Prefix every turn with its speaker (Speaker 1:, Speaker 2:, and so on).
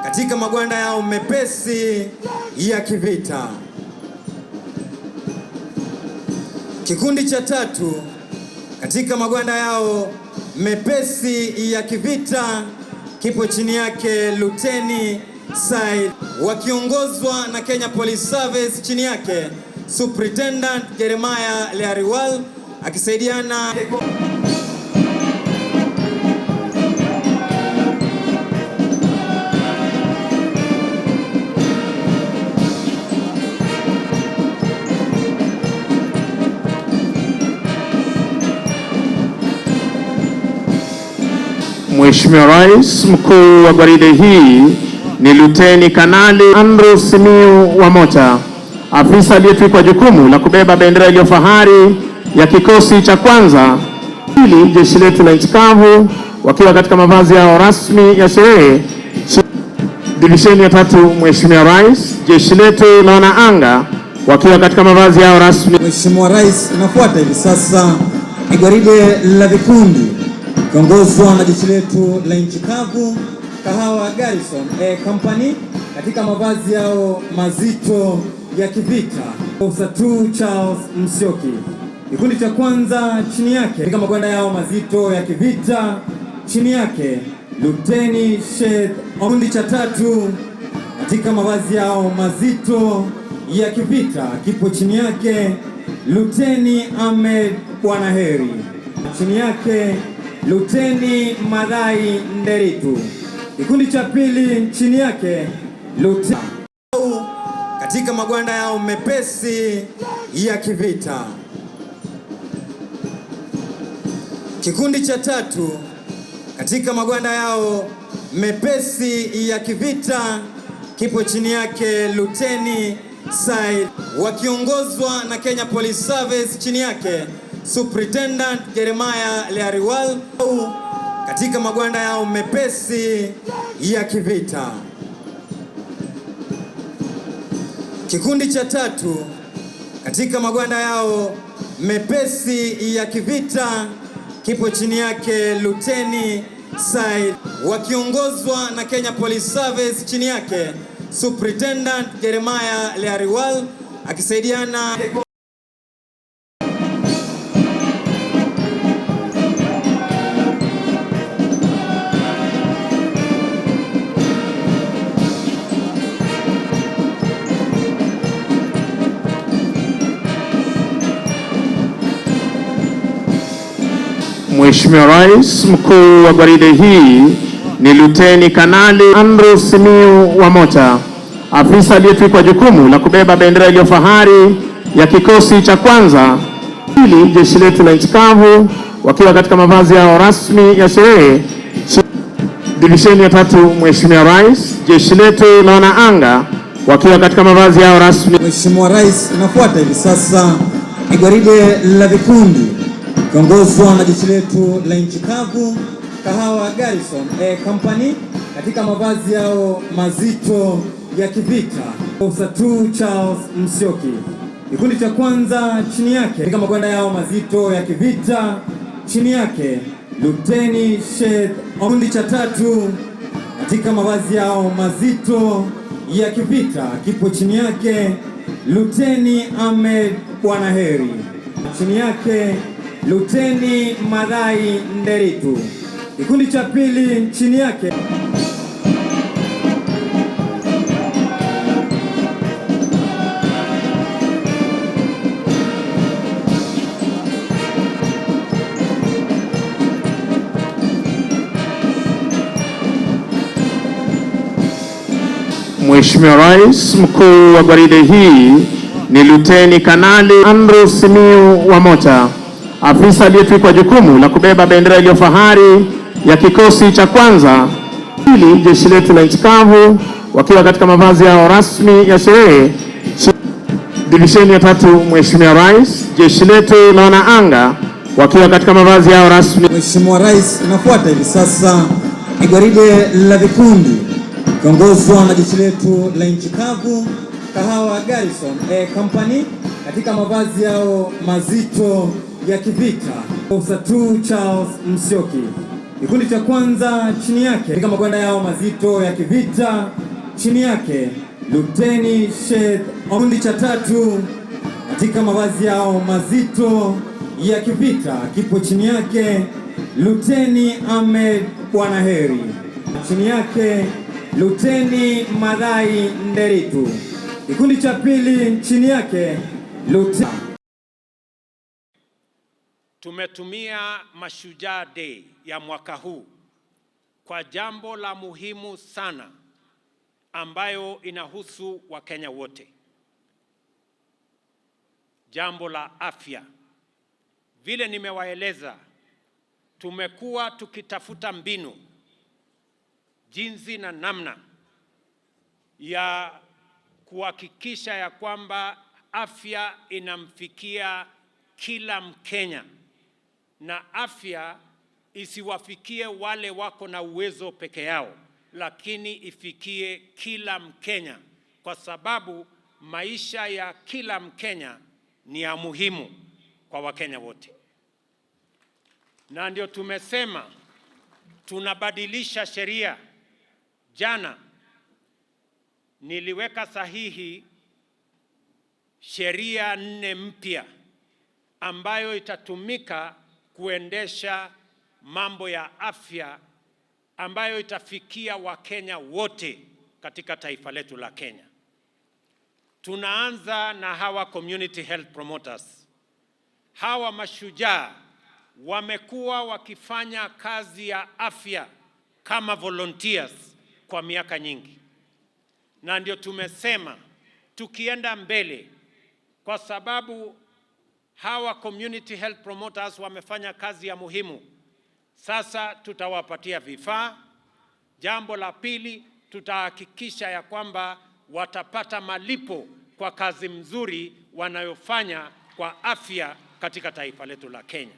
Speaker 1: Katika magwanda yao mepesi ya kivita. Kikundi cha tatu katika magwanda yao mepesi ya kivita kipo chini yake Luteni Said, wakiongozwa na Kenya Police Service, chini yake Superintendent Jeremiah Leariwal akisaidiana.
Speaker 2: Mheshimiwa Rais, mkuu wa gwaride hii ni Luteni Kanali Andrew Simiyu Wamota, afisa aliyetwikwa jukumu la kubeba bendera iliyo fahari ya kikosi cha kwanza pili jeshi letu la nchi kavu, wakiwa katika mavazi yao rasmi ya sherehe. Divisheni ya tatu, Mheshimiwa Rais, jeshi letu la wanaanga wakiwa katika mavazi yao rasmi.
Speaker 1: Mheshimiwa Rais, inafuata hivi sasa ni gwaride la vikundi kiongozwa na jeshi letu la nchi kavu Kahawa Garrison A Company katika mavazi yao mazito ya kivita. Officer 2 Charles Msioki. Kikundi cha kwanza chini yake katika magwanda yao mazito ya kivita, chini yake Luteni Sheikh. Kikundi cha tatu katika mavazi yao mazito ya kivita kipo chini yake Luteni Ahmed Bwanaheri, chini yake Luteni Madhai Nderitu. Kikundi cha pili chini yake Luteni katika magwanda yao mepesi ya kivita. Kikundi cha tatu katika magwanda yao mepesi ya kivita kipo chini yake Luteni Said, wakiongozwa na Kenya Police Service, chini yake Superintendent Jeremiah Leariwal katika magwanda yao mepesi ya kivita. Kikundi cha tatu katika magwanda yao mepesi ya kivita kipo chini yake Luteni Said, wakiongozwa na Kenya Police Service, chini yake Superintendent Jeremiah Leariwal akisaidiana.
Speaker 2: Mheshimiwa Rais, mkuu wa gwaride hii ni Luteni Kanali Andrew Simiyu Wamota, afisa aliyetwikwa jukumu la kubeba bendera iliyo fahari ya kikosi cha kwanza pili jeshi letu la nchi kavu, wakiwa katika mavazi yao rasmi ya sherehe. Divisheni ya tatu, Mheshimiwa Rais, jeshi letu la wanaanga wakiwa katika mavazi yao rasmi.
Speaker 1: Mheshimiwa Rais, inafuata hivi sasa ni gwaride la vikundi kiongozwa na jeshi letu la nchi kavu Kahawa Garrison A Company katika mavazi yao mazito ya kivita. Officer 2 Charles Msioki. Kikundi cha kwanza chini yake katika magwanda yao mazito ya kivita, chini yake Luteni Sheikh. Kikundi cha tatu katika mavazi yao mazito ya kivita kipo chini yake Luteni Ahmed Bwanaheri, chini yake Luteni Madhai Nderitu. Kikundi cha pili chini yake.
Speaker 2: Mheshimiwa Rais, mkuu wa gwaride hii ni Luteni Kanali Andrew Simiyu Wamota, afisa aliyetwikwa jukumu la kubeba bendera iliyo fahari ya kikosi cha kwanza pili jeshi letu la nchi kavu, wakiwa katika mavazi yao rasmi ya sherehe. Divisheni ya tatu, Mheshimiwa Rais, jeshi letu la wanaanga wakiwa katika mavazi yao rasmi.
Speaker 1: Mheshimiwa Rais, inafuata hivi sasa ni gwaride la vikundi kiongozwa na jeshi letu la nchi kavu Kahawa Garrison A Company katika mavazi yao mazito ya kivita. Officer 2 Charles Msioki. Kikundi cha kwanza chini yake katika magwanda yao mazito ya kivita, chini yake Luteni Sheikh. Kikundi cha tatu katika mavazi yao mazito ya kivita kipo chini yake Luteni Ahmed Bwanaheri, chini yake Luteni Madhai Nderitu. Kikundi cha pili chini yake Luteni.
Speaker 3: Tumetumia Mashujaa Day ya mwaka huu kwa jambo la muhimu sana ambayo inahusu Wakenya wote, jambo la afya. Vile nimewaeleza, tumekuwa tukitafuta mbinu jinsi na namna ya kuhakikisha ya kwamba afya inamfikia kila Mkenya na afya isiwafikie wale wako na uwezo peke yao, lakini ifikie kila Mkenya, kwa sababu maisha ya kila Mkenya ni ya muhimu kwa Wakenya wote. Na ndio tumesema tunabadilisha sheria. Jana niliweka sahihi sheria nne mpya ambayo itatumika kuendesha mambo ya afya ambayo itafikia Wakenya wote katika taifa letu la Kenya. Tunaanza na hawa community health promoters. Hawa mashujaa wamekuwa wakifanya kazi ya afya kama volunteers kwa miaka nyingi, na ndio tumesema tukienda mbele, kwa sababu hawa community health promoters wamefanya kazi ya muhimu. Sasa tutawapatia vifaa. Jambo la pili, tutahakikisha ya kwamba watapata malipo kwa kazi mzuri wanayofanya kwa afya katika taifa letu la Kenya.